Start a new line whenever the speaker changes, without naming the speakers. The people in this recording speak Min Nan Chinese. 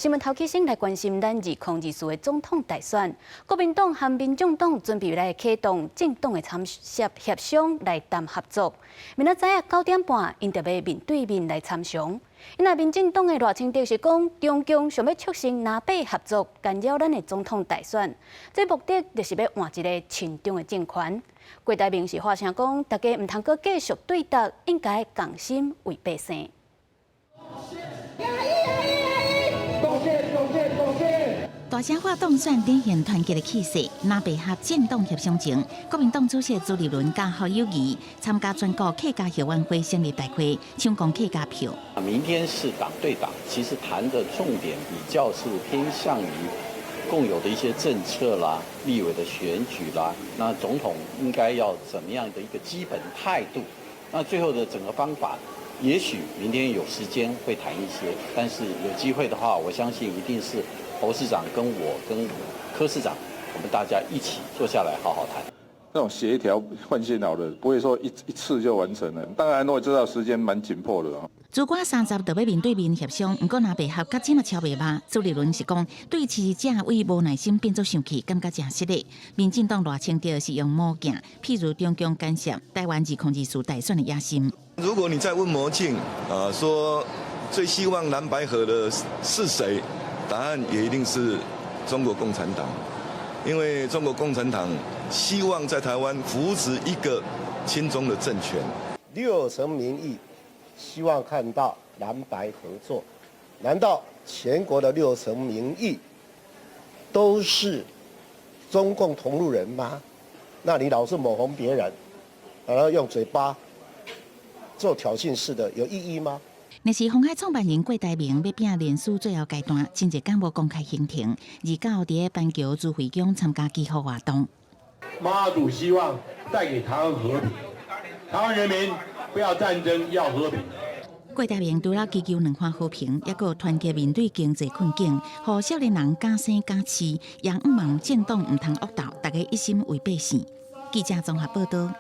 新聞頭起先來關心咱2024的總統大選，國民黨和民眾黨準備來啟動政黨的參協協商來談合作。明仔載仔9點半，𪜶著欲面對面來參詳。那民進黨的賴清德是講，中共想欲促成藍白合作，干擾咱的總統大選，這目的就是欲換一個親中的政權。郭台銘是發聲講，大家毋通閣繼續對決，應該共心為百姓。
貢獻貢獻貢獻！
大聲喊當選展現團結的氣勢，藍白合政黨協商前，國民黨主席朱立倫佮侯友宜參加全國客家後援會成立大會，搶攻客家票。
明天是黨對黨，其實談的重點比較是偏向於共有的一些政策啦、立委的選舉啦，那總統應該要怎麼樣的一個基本態度？那最後的整個方法，也許明天有時間會談一些，但是有機會的話，我相信一定是侯市長跟我跟柯市長，我們大家一起坐下來好好談。
那種協調換線好的，不會說一次就完成了。當然，我知道時間蠻緊迫的。
如果30就欲面對面協商，毋過藍白合到這嘛超袂肉。朱立倫是講對支持者為無耐心變做生氣，感覺誠失禮。民進黨賴清德是用魔鏡，譬如中共干涉台灣2024大選的野心。
如果你再問魔鏡啊，說最希望藍白合的是誰？答案也一定是中國共產黨，因為中國共產黨希望在台灣扶植一個親中的政權。
六成民意希望看到藍白合作，難道全國的六成民意都是中共同路人嗎？那你老是抹紅別人，然後用嘴巴做挑釁式的，有意義嗎？
若是鴻海創辦人郭台銘欲拚連輸最後階段，真濟工無公開行程，29佇咧板橋慈惠宮參加祈福活動。
媽祖希望帶給台灣和平，台灣人民不要戰爭，要和平。
郭台銘除了祈求兩岸和平，抑閣團結面對經濟困境，予少年人敢生敢試，也向望政黨毋通惡鬥，大家一心為百姓。記者綜合報道。